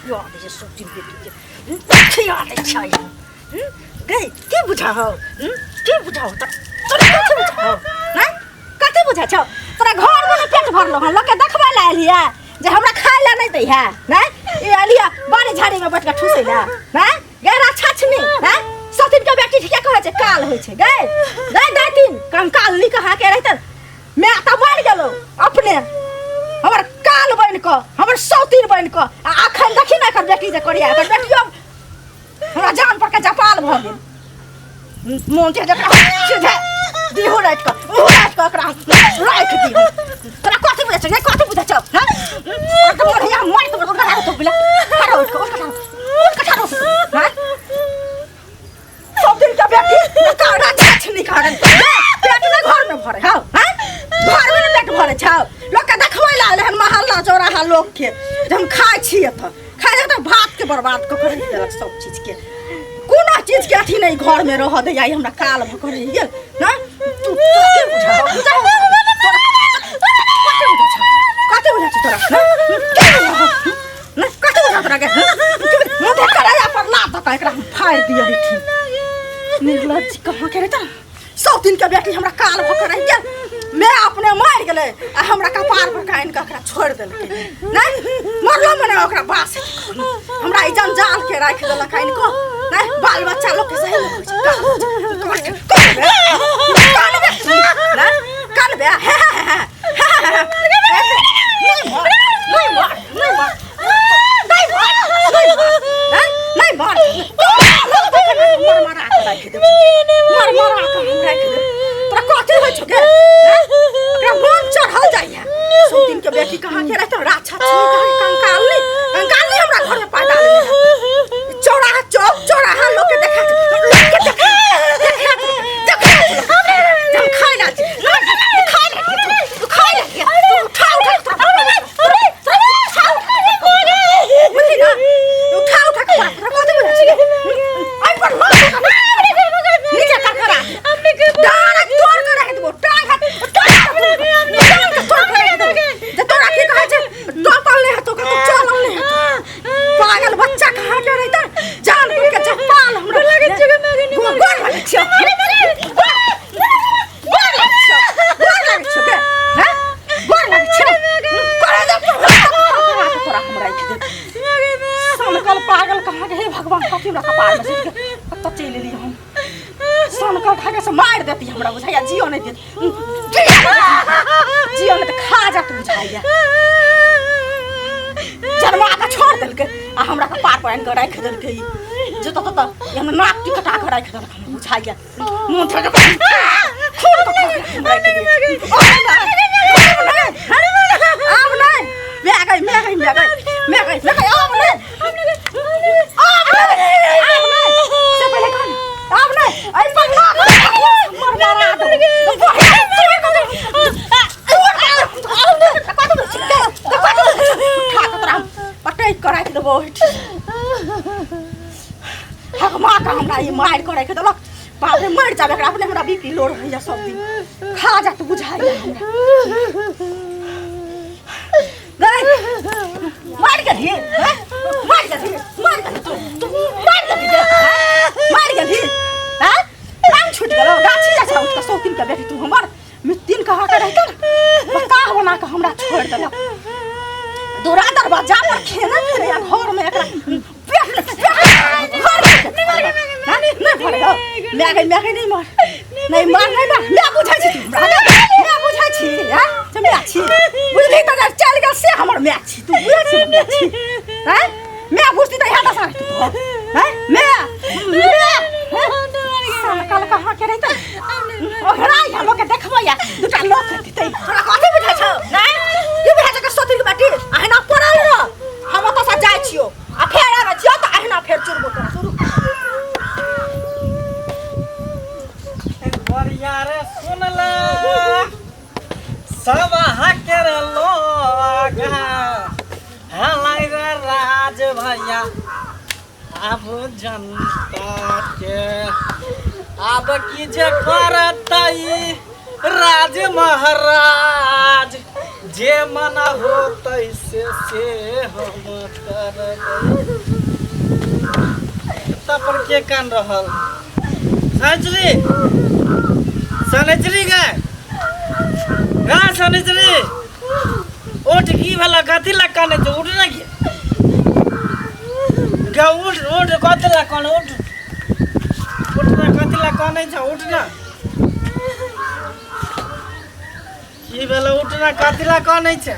खिया दै छै सब दिन बेटीके खिया दै छै गै की बुझाहो की बुझाहो तोरा कथी बुझाहो नहि कथी बुझै छौ तोरा घरमे नहि पेट भरलो हन लोकके देखबै लए एलियै जे हमरा खाय लए नहि दै है नहि ई एलियै बाड़ी झाड़ीमे बैठ कऽ ठूसै लए नहि गै राक्षसनी हैं सतीन के बेटी ठीके कहै छै काल होइ छै गै गै दैतिन कंकाल नी कहाँ के रहितन मैं तऽ मरि गेलौ अपने हमर काल बनि कऽ हमर सौतीन बनि कऽ आ अखन देखी ने एकर बेटी जे करिया एकर बेटियो हमरा जान पर के जपाल भऽ गेल मोन छै जकरा सीधे दिहू राखि कऽ मुँह राखि कऽ ओकरा राखि दिहू तोरा कथी बुझै छौ गे कथी बुझै छौ हँ तऽ बढ़िया मारि तऽ उठा तो बिला ठाढ़ो उठ कऽ उठ कऽ उठ कऽ ठाढ़ो हँ सब दिन के बेटी काड़ा छाछ निकालन पेट ने घर में भरे हौ हँ घर में ने पेट भरे छौ लोग के देखबै ला आयल हन मोहल्ला चौराहा लोग के जे हम खाइ छी एतऽ खाइ तऽ भात के बर्बाद कऽ के रहि देलक सब चीज के कोनो चीज के अथी नहीं घर में रह दे आई हमरा काल भऽ कऽ रहि गेल ना तू तोरा के बुझा बुझा कते बुझा छौ कते बुझा छौ तोरा ना के बुझा ना कते बुझा तोरा के मुँह देख कर आया पर लात धऽ कऽ एकरा हम फाड़ि दिअ ठीक निर्लज्ज कहाँ के रहता सौ दिन के बेटी हमरा काल भऽ कऽ रहि गेल मैं अपने मरि गेलै आ हमरा कपार पर कानि कऽ ओकरा छोड़ि देलकै नहि मरलो मने ओकरा बास हमरा ई जंजाल के राखि देलक आनि कऽ नहि बाल बच्चा लोक के सही नहि होइ छै कानबे कानबे नहि कानबे हे हे हे हे हे नहि मर नहि मर नहि मर नहि मर नहि मर नहि मर मर मरा के राखि देबो मर मरा के हम राखि देबो तोरा कथी होइ छौ गे ओकरा मन चढ़ल जाइए सब दिन के बेटी कहाँ के रहते राछा छी कहाँ कंकाल नहीं कंकाल नहीं हमरा घर में पैदा नहीं चौराहा चौक चौराहा लोग के देखा लोग के देखा देखा देखा हम खाए ना खाए ना तू खाए ना तू उठा उठा उठा बुझली ना उठा उठा के तोरा कथी बुझै छी आई पर मार नीचे कर करा डाँड तोड़ के राखि देबो टांग हाथ टांग के तोड़ के राखि देबो जे तोरा की कहै छै टपल नहि हेतौ कतौ चलल नहि हेतौ पागल बच्चा कहाँ के रहितै जान पर के चप्पल हमरा गोर गोर लगै छियौ गोर लगै छियौ गोर लगै छियौ के हैं गोर लगै छियौ करे दे तोरा हम राखि देब सनकल पागल कहाँ के हे भगवान कथी हमरा कपार में सटि गेल कतऽ चलि एलियै हम सनकल खा के से मारि देती हमरा बुझाइया जियो नहि देत जियो नहि तऽ खा जात बुझाइया जन्मा के छोड़ देलकै आ हमरा कपार पर आनि कऽ राखि देलकै ई जतऽ ततऽ ई हमर नाक टिकटा कऽ राखि देलक हमरा बुझाइया मुँह धऽ कऽ खून कऽ हम राखि देलियै। आब नहि आब नहि मैं गई मैं गई मैं गई मैं गई मैं गई आब नहि आब नहि आब नहि से पहिले कह ने आब नहि एहि पर ना मर मरा दे पटैक कऽ राखि देबो ओहिठाम हगमा कऽ हमरा ई मारि कऽ राखि देलक बाप रे मरि जाब एकरा अपने हमरा बीपी लो रहैया सब दिन खा जात बुझाइया हमरा गई मार गेलही हैं? मार गेलही मार गेलही तू तू मार गेलही गे, हैं? मार गेलही हैं प्राण छूट गेलो गाछी जा छा उठ के सौतीन के बेटी तू हमर मित्तीन कहा के रहता ना बताह बना के हमरा छोड़ देलक दोरा दरवाजा पर खेना फिरे या घर में एकरा पेट ने पेट घर में नहीं नहीं भरे हो मैं गई मैं गई नहीं मर नहीं मर नहीं मर मैं बुझै छी तू हमरा मैं बुझै छी हां से मैं छी बुझली त चल गेल से हमर मैं छी तू बुझै छी मैं छी हां मैं बुझती त यहाँ दशा तू हां मैं मैं कल कहाँ के रहता ओकरा यहाँ लोग के देखबै या दूटा लोग के दितै तोरा कथी बुझै छौ नहीं की बुझै छौ के सोतिन के बेटी अहिना पड़ल रह हम ओतऽ से जाइ छियौ आ फेर आबै छियौ तऽ अहिना फेर चुरबो तोरा शुरू बढ़िया रे सुन ले सब अहाँके रे लोग हलाई रे राज भैया आब जनता के आब की जे करतै राज महाराज जे मना होतै से से हम करबै। एतऽ पर के कान रहल? सनेचरी, सनेचरी गे, गा सनेचरी, उठ। की भेला? कथी लए कानै छै? उठ ने गे, गे उठ, उठ। कथी लए कानै? उठ, उठ ने। कथी लए कानै छै? उठ ने। की भेलै? उठ ने। कथी लए कानै छै?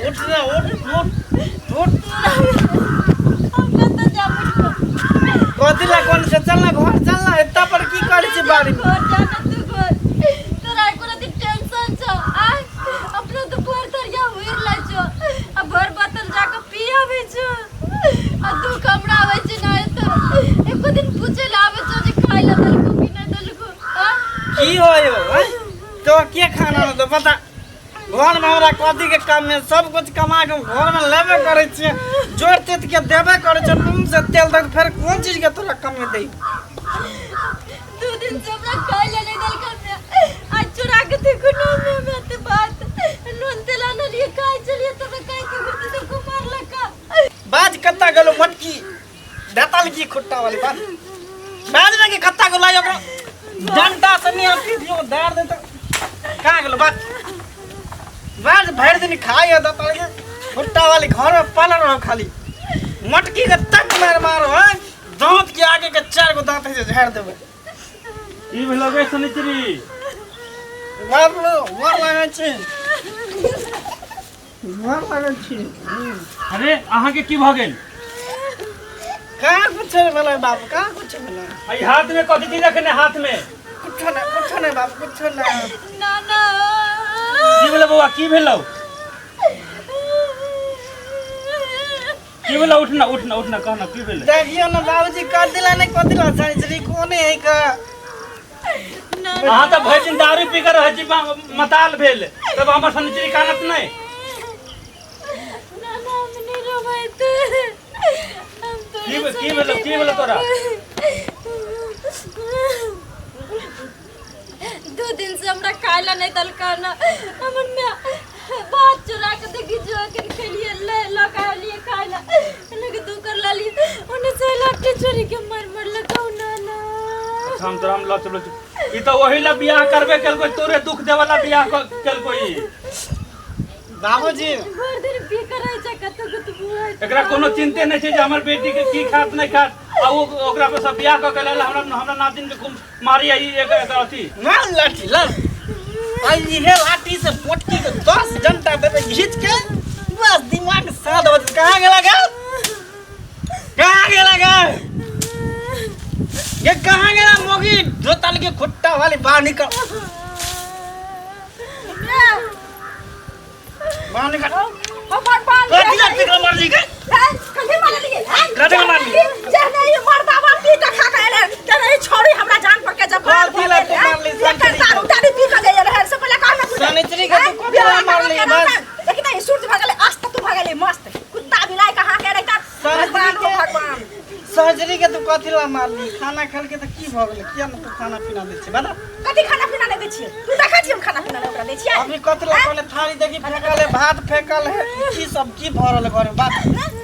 उठ ने, उठ, उठ, उठ। हम कतऽ जाब उठि कऽ? कथी लए कानै छै? चल ने घर, चल ने। एतऽ पर की करै छै बाड़ी में? घर जाना तू घर। तोरा एको रति टेंशन छौ? आय अपना तऽ भर थरिया हुइर लै छौ आ भर बोतल जाकऽ पी आबै छौ आ दुख हमरा आबै छै। नहि तऽ एको दिन पूछे लए आबै छौ जे खाय लए देलको कि नहि देलको? आँय? की हो यौ? आँय? तो के खाना देतौ बता? घरमे हमरा कथीके कमी है? सब कुछ कमा के घरमे लेबे करै छियै, जोड़ तेत के देबे करै छियै, नून से तेल तक। फेर कोन चीज के तोरा कमी दै? 2 दिन से हमरा खाय लए नहि देलकै। आज चुरा के देखो ना में में ते बात नून तेल आनलिए, खाय चलिए तो मैं खाय के घुरते तो मारलका। बाज कत्ता गेलो मटकी देतल की खुट्टा वाली बात बाज ना के कत्ता गेलो? आइ ओकरा डंटा से नहीं आती दियो दार दे। तो कहाँ गेलो? बाज, बाज। भरि दिन खाइ है दतल के खुट्टा वाली, घर में पलल रहो खाली। मटकी के तक मार मारो है, दांत के आगे के चार गो दांत है जे झाड़ देबै। की भेलो गे सनिचरी? मारलो, मार लागै छै, मार लागै छै। अरे, अहाँके की भऽ गेल? कहाँ कुछ भेलै बाबू, कहाँ कुछ भेलै? एहि हाथ में कथी चीज रखने हाथ में? कुछो नहि, कुछो नहि बाबू, कुछो नहि। ना ना। की भेलो बौआ? की भेलो? की भेलो? उठना, उठना, उठना, कहना की भेलै? देखियौ ने बाबूजी, कर दिला नहि कऽ दिला सनिचरी कोने है का। ना। अहाँ तऽ भरि दिन दारू पी कऽ रहै छी, मताल भेल, तब हमर सनिचरी कानत नहि? ना ना, हम नहीं रोबै ते। हम की तोरे की भेलो? की भेलो तोरा? 2 दिन से हमरा खाय ला नहीं देलका ना। हमर माय भात चुरा के देखी जो अखन खेलिए ले लऽ के आलिए खाय ला, लगे दू कर लालिए, ओने से लाठी चोरी के मार मारलका ना ना। अच्छा, हम तोरा हम लऽ चलो। ई तऽ ओही ला बियाह करबे केलको, तोरे दुख देवला बियाह केलको ई। बाबूजी। भरि दिन पी के रहै छै, कतौ कतौ बुआइ। एकरा कोनो चिंते नहि छै जे हमर बेटी के की खात नहि खात, आ ओ ओकरा पर सब बियाह कऽ के लायल हमरा हमरा नातिन के खूब मारी आ ई एक एक अथी। मार लाठी ला आ इहे लाठी से मोटकी के 10 डंटा देबै घीच के, बस दिमाग साध हो जेतै। कहाँ गेला गे? कहाँ गेला गे? ये कहाँ गेला मोगी जोतल के खुट्टा वाली? बाहर निकल, बाहर निकल। हमर बाल। कथी ला पिघल मरली गे? कथी मारलियै? कथी मारलियै? जहने ई मर्दावा पी के खा के एलै, तेने ई छौड़ी हमरा जान पर के जब कथी ला तू मारली एकर दारू तारू पी के गेल रहै से पहिले कह ना। सनिचरी के तू कथी ला मारली बस? देखि त, ई सूरज भऽ गेलै अस्त, तू भऽ गेलै मस्त। कुत्ता बिलाइ कहाँ के रहिता। भगवान हो भगवान। सर्जरी के तू कथी ला मारली? खाना खेलके तऽ की भऽ गेलै? किया ने तू खाना पीना दै छी? बता। कथी खाना पीना नहि दै छियै? तू देखै छियै हम खाना पीना नहि ओकरा दै छियै? अभी कथी ला कहले? थाली देखी फेकल है, भात फेकल है, की सब की भऽ रहल है घर में? बात।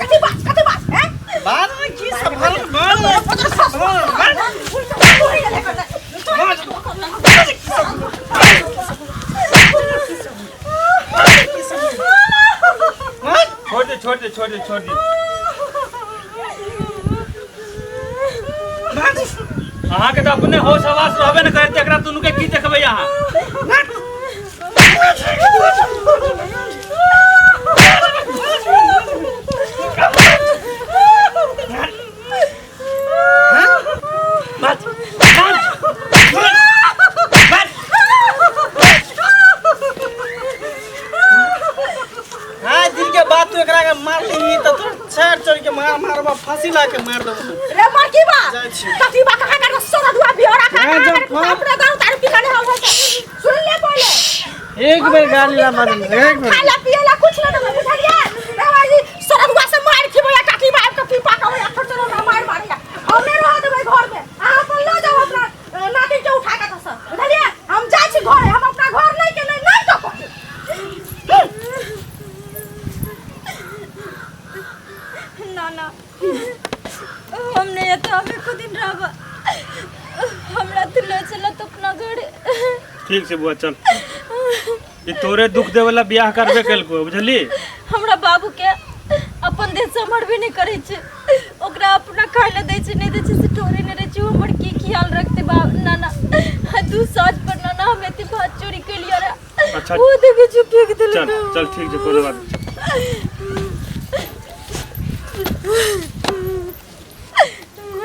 कथी बात, कथी बात हैं? बाद में की सब भरल भरल भरल? छोड़ दे, छोड़ दे, छोड़ दे, छोड़ दे। अहाँके तऽ अपने होश हवास रहबे ने करते, एकरा दुनू के की देखबै अहाँ? बात बात हाँ, दिन के बाद तू एकरा के मार ली तऽ तोर चार चढ़ के मार मारबा, फांसी ला के मार देबो। रे मर की बा? जाइ छी। कथी बा? कहाँ कर सोना दुआ बिहोरा का? हाँ, कहाँ जब कर अपने दारू तारू पी के नहीं होवे? सुन ले पहले। एक बेर गाली ला मारल, एक बेर। खाला पियला कुछ ना देबै, बुझलियै? रे भाई, सोना दुआ से मार खिबो या काकी बाप के पीपा के होया फट हमरा मार मारिया। हम नहीं रह देबै घर में। अहाँ अपन लऽ जाउ अपना नातिन के उठा के तस, बुझलियै? एको दिन रहब हमरा तू ले चल तो अपना घर। ठीक छै बुआ, चल। ई तोरे दुख देवला बियाह करबे केलको, बुझली? हमरा बाबू के अपन देह सम्हरबे नहि करै छै, ओकरा अपना खाय लए दै छै नहि दै छै से टोरे नहि रहै छै। ओ हमर की ख्याल रखते बाप? नाना, तू साँझ पर नाना हम एते भात चोरी केलियै रहे। अच्छा। ओ देखै छै फेंक चल। देलकै। चल, ठीक छै, कोनो बात नहि।